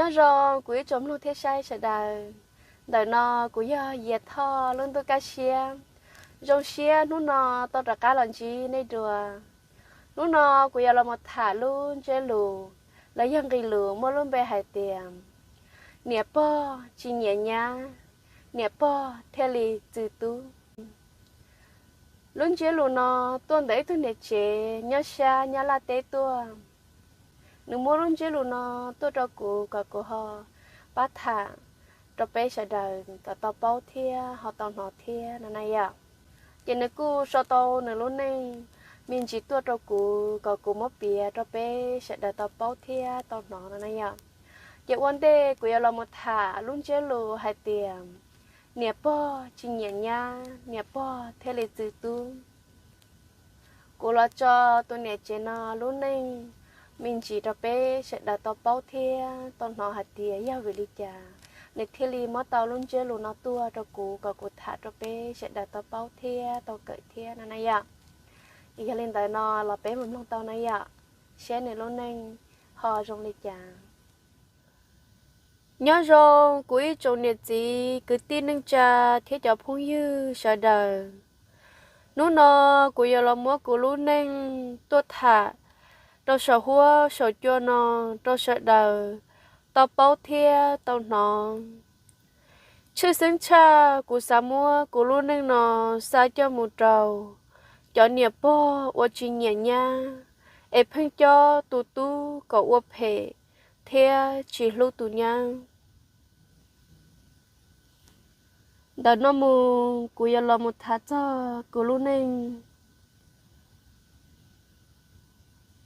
Nyob zoo kuv ib tsoom mloog thiab saib sawv daws. Ntawm no kuv yog Yias Thoj lub ntuj kaj siab. Zoo siab hnub no tau rov qab los ntsib nej dua. Hnub no kuv yuav los mus tham lub ntsiab lus los yog nqe lus muaj lub npe hais tias niam pog tsis nyiam nyab, niam pog thiaj li txwv tub. Lub ntsiab lus no tuaj ntawm ib tug niam tsev nyob sab Nyab Laj teb tuaj. Nws muab lub ntsiab lus no tuaj rau kuv kom kuv ho pab tham rau peb sawv daws kom tau paub thiab ho tau hnov thiab no na yom. Ces nws kuj sau tau nws lub neej me ntsis tuaj rau kuv kom kuv muab piav rau peb sawv daws tau paub thiab tau hnov no na yom. Ces ua ntej kuv yuav los mus tham lub ntsiab lus hais tias niam pog tsis nyiam nyab, niam pog thiaj li txwv tub. Kuv los tso tus niam tsev no lub neej me ntsis rau peb sawv daws tau paub thiab tau hnov hais tias yog vim li cas nws thiaj li muab tau lub ntsiab lus no tuaj rau kuv kom kuv tham rau peb sawv daws tau paub thiab tau kawm thiab no na yom. Yog li ntawd no los peb mus mloog tau na yom, seb nws lub neej ho zoo li cas. Nyob zoo kuv ib tsoom niam txiv kwv tij neej tsa thiab cov phooj ywg sawv daws. Hnub no kuv yuav los muab kuv lub neej tuaj tham rau saum huab saum cua no rau sawv daws tau paub thiab tau hnov. Tshwj xeeb tshaj kuv xav muab kuv lub neej no xa coj mus rau cov niam pog uas tsis nyiam nyab es pheej cob tus tub kom ua phem thiab tsis hlub tus nyab. Ntawm no mus kuv yuav los mus tham txog kuv lub neej.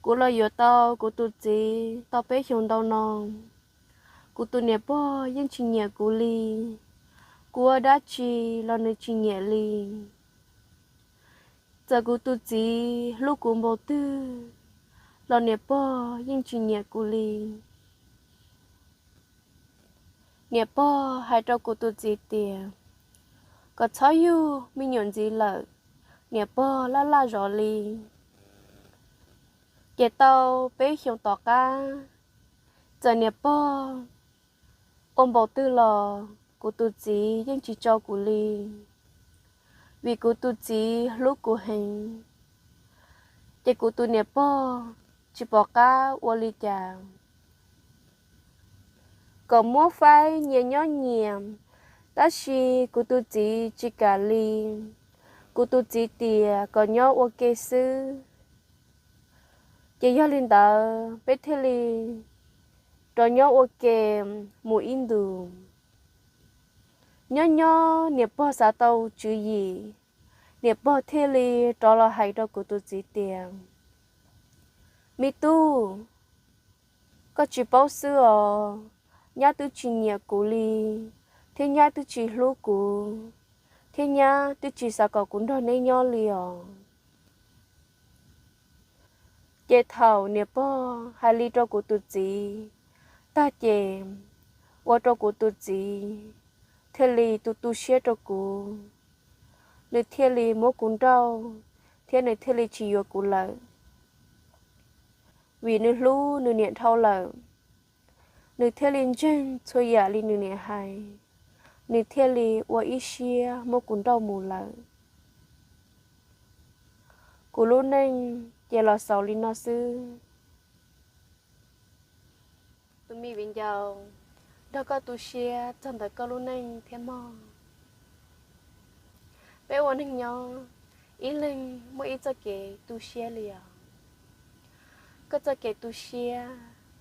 Kuv los yuav tau kuv tus txiv tau peb xyoos ntau no. Kuv tus niam pog yeej tsis nyiam kuv li. Kuv ua dab tsi los nws tsis nyiam li. Txawm kuv tus txiv hlub kuv npaum twg los niam pog yeej tsis nyiam kuv li. Niam pog hais rau kuv tus txiv tias kom txhob yug me nyuam ntxiv lawm, niam pog laj laj zov li. Ces tau peb xyoos tom qab, txawm niam pog ua npaum twg los kuv tus txiv yeej tsis tso kuv li, vim kuv tus txiv hlub kuv heev. Ces kuv tus niam pog tsis pom qab ua li cas, kom muab faib nyias nyob nyias, tab sis kuv tus txiv tsis kam li. Kuv tus txiv tias kom nyob ua ke xwb. Ces yog li ntawd peb thiaj li rov nyob ua ke mus ib ntus. Nyob nyob niam pog xav tau tswv yim, niam pog thiaj li rov los hais rau kuv tus txiv tias, me tub, koj tsis paub xwb os, nyab twb tsis nyiam kuv li, thiab nyab twb tsis hlub kuv, thiab nyab twb tsis xav kom kuv nrog neb nyob li os. Ces thaum niam pog hais li rau kuv tus txiv tag ces ua rau kuv tus txiv thiaj li tu tu siab rau kuv, nws thiaj li muab kuv nrauj, thiab nws thiaj li tsis yuav kuv lawm, vim nws hlub nws niam dhau lawm. Nws thiaj li ntseeg txhua yam li nws niam hais, nws thiaj li ua ib siab muab kuv nrauj mus lawm. Kuv lub neej ces los xaus li no xwb. Tus me viv ncaus, nrog koj tu siab txog ntawm koj lub neej thiab mog. Peb ua neeg nyob, ib leeg muaj ib txoj kev tu siab li os. Koj txoj kev tu siab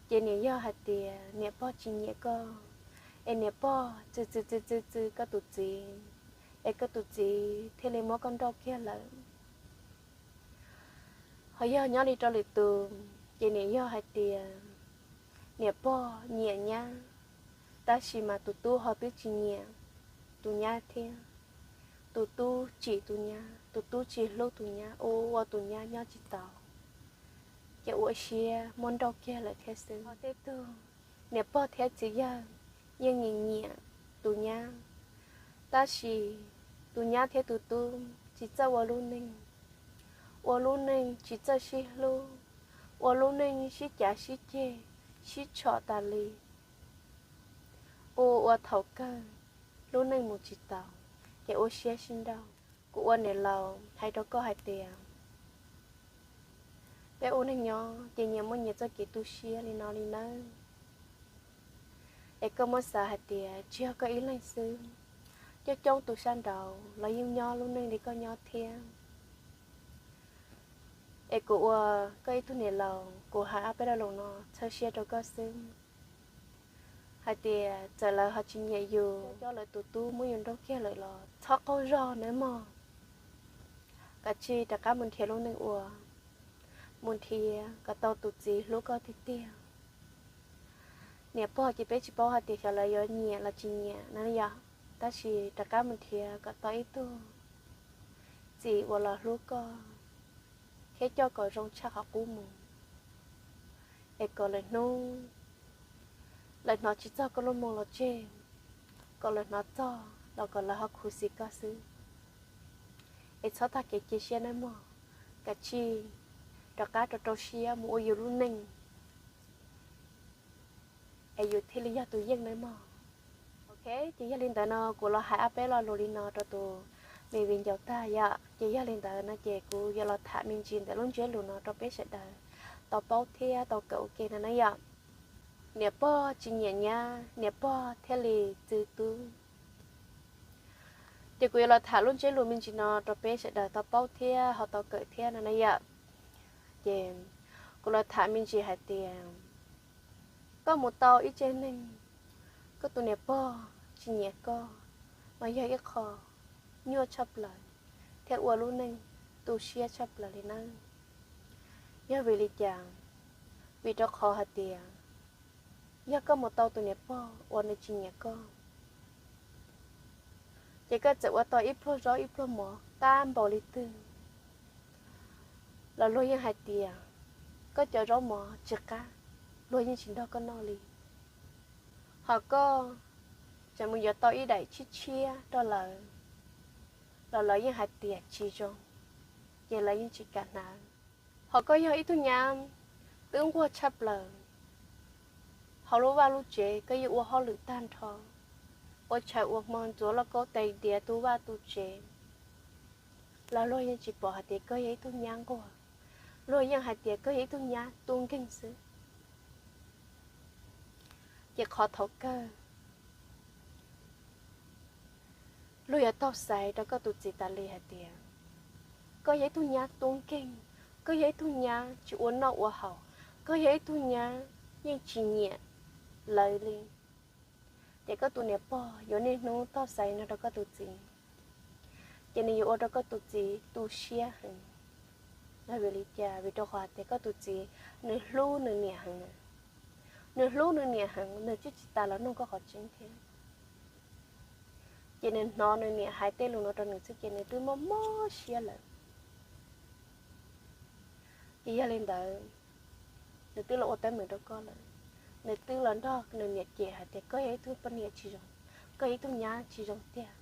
ces niam yog hais tias niam pog tsis nyiam koj, es niam pog txwv txwv txwv txwv txwv koj tus txiv, es koj tus txiv thiaj li muab koj nrauj kiag lawm. Ho yog nyob li rau lwm tus, ces niam yog hais tias niam pog nyiam nyab, tab sis mas tus tub ho twb tsis nyiam tus nyab thiab. Tus tub tsim tus nyab, tus tub tsis hlub tus nyab, ua ua tus nyab nyob tsis tau, ces ua siab muab nrauj kiag lawm thiab xwb. Tej tug niam pog thiab txiv yawg yeej nyiam nyiam tus nyab, tab sis tus nyab thiab tus tub tsis txawj ua lub neej, ua lub neej tsis txawj sib hlub, ua lub neej sib cav sib ceg, sib tshom tas li. Ua ua thaum kawg lub neej mus tsis taus, ces ua siab sib nrauj. Kuv ua niam laus hais rau koj hais tias peb ua neej nyob ces nyias muaj nyias txoj kev tu siab li no li nawb. Es koj muab xav hais tias tsis yog koj ib leeg xwb, coob coob tus sab nraud los yeej nyob lub neej li koj nyob thiab. Es kuv ua koj ib tug niam laus, kuv hais ob peb lo lus no txhawb siab rau koj xwb, hais tias txawm lawv ho tsis nyiam yus, coj lawv tus tub muab yus nrauj kiag lawm los txhob qaug zog nawb mog. Kav tsij rov qab mus nrhiav lub neej ua, mus nrhiav kom tau tus txiv hlub koj tiag tiag. Niam pog ces peb tsis paub hais tias xyov lawv yuav nyiam los tsis nyiam na yom, tab sis rov qab mus nrhiav kom tau ib tug txiv uas los hlub koj thiab coj kom zoo tshaj qhov qub mus, es kom lawv hnov, lawv hnov tsis txog koj lub moo los tseg, kom lawv hnov txog los kom lawv ho khuv xim koj xwb. Es txhob tag kev cia siab nawb mog, kav tsij rov qab rau rau siab mus ua yus lub neej, es yus thiaj li yog tus yeej nawb mog. Ok, ces yog li ntawd no kuv los hais ob peb lo lus li no rau tus me viv ncaus tag yom. Ces yog li ntawd no ces kuv yuav los tham me ntsis ntawm lub ntsiab lus no rau peb sawv daws tau paub thiab tau kawm ua ke no na yom. Niam pog tsis nyiam nyab, niam pog thiaj li txwv tub. Ces kuv yuav los tham lub ntsiab lus me ntsis no rau peb sawv daws tau paub thiab ho tau kawm thiab no na yom. Ces kuv los tham me ntsis hais tias koj mus tau ib tse neeg, koj tus niam pog tsis nyiam koj, mas yog ib qho nyuaj tshaj plaws thiab ua lub neej tu siab tshaj plaws li nawb. Yog vim li cas? Vim rau qhov hais tias yog koj mus tau tus niam pog uas nws tsis nyiam koj, ces koj txawm ua tau ib pluag zaub ib pluag mov qab npaum li twg los luag yeej hais tias koj cov zaub mov tsis qab, luag yeej tsis nrog koj noj li. Ho koj tseem mus yuav tau ib daim tshiab tshiab rau lawv los lawv yeej hais tias tsis zoo, ces lawv yeej tsis kam hnav. Ho koj yog ib tug nyab twb nquag tshaj plaws, hauv lub vaj lub tsev koj yeej ua hauj lwm tag nrho, ua tshav ua hmo ntxuav lauj kaub tais diav tu vaj tu tsev, los luag yeej tsis pom hais tias koj yog ib tug nyab nquag, luag yeej hais tias koj yog ib tug nyab tub nkeeg xwb. Ces qhov thaum kawg luag yuav tau xaiv rau koj tus txiv tas li hais tias koj yog ib tug nyab tub nkeeg, koj yog ib tug nyab tsis ua noj ua haus, koj yog ib tug nyab yeej tsis nyiam lawv li. Ces koj tus niam pog yuav niaj hnub tau xaiv no rau koj tus txiv, ces nws yuav ua rau koj tus txiv tu siab heev. Yog vim li cas? Vim rau qhov hais tias koj tus txiv nws hlub nws niam heev, nws hlub nws niam heev, nws twb tsis tas los nug koj qhov tseeb thiab. Ces nws hnov nws niam hais tej lus no rau nws xwb ces nws twb mob mob siab lawm. Ces yog li ntawd, nws twb los ua teeb meem rau koj lawm, nws twb los nrog nws niam cem hais tias koj yog ib tug poj niam tsis zoo, koj yog ib tug nyab tsis zoo tiag.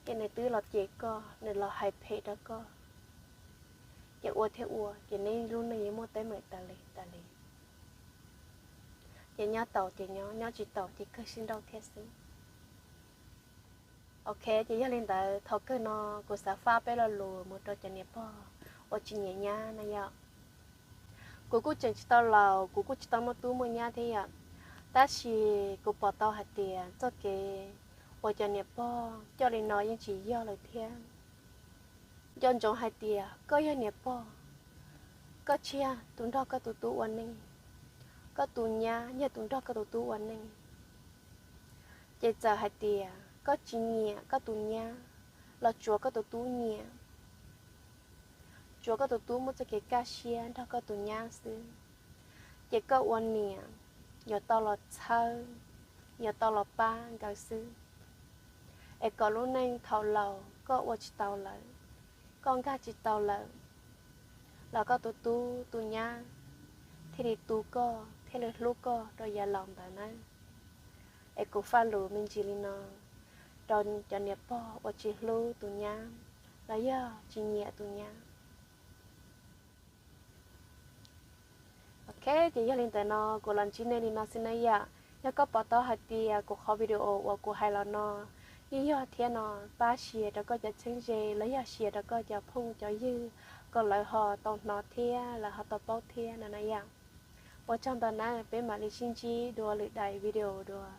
Ces nws twb los cem koj, nws los hais phem rau koj, ces ua thiab ua ces neb lub neej yuav muaj teeb meem tas li tas li. Ces nyob taus ces nyob, nyob tsis taus ces kawg sib nrauj thiab xwb. Ok, ces yog li ntawd thaum kawg no kuv xav faj peb lo lus mus rau cov niam pog uas tsis nyiam nyab na yom. Kuv kuj tseem tsis tau laus, kuv kuj tsis tau muaj tub muaj nyab thiab yom, tab sis kuv pom tau hais tias txoj kev uas cov niam pog coj li no yeej tsis yog lawm thiab. Nco ntsoov hais tias koj yog niam pog, koj tsis yog tus nrog koj tus tub ua neej, koj tus nyab yog tus nrog koj tus tub ua neej. Ces txawm hais tias koj tsis nyiam koj tus nyab los tsuav koj tus tub nyiam, tsuav koj tus tub muaj txoj kev kaj siab nrog koj tus nyab xwb, ces koj ua niam yuav tau los txhawb, yuav tau los pab nkawd xwb, es kom lub neej thaum laus koj ua tsis tau lawm, koj nkag tsis tau lawm, los koj tus tub tus nyab thiaj li tu koj thiaj li hlub koj rau yav laus ntawd nawb. Es kuv faj lus me ntsis li no rau cov niam pog uas tsis hlub tus nyab los yog tsis nyiam tus nyab. Ok, ces yog li ntawd no kuv los ntsib nej li no xwb na yom. Yog koj pom tau hais tias kuv qhov video uas kuv hais los no yeej yog thiab no, pab share rau koj cov txheeb ze los yog share rau koj cov phooj cov ywg, kom lawv ho tau hnov thiab lawv ho tau paub thiab no na yom. Ua tsaug ntau na, peb mam li sib ntsib dua lwm daim video dua.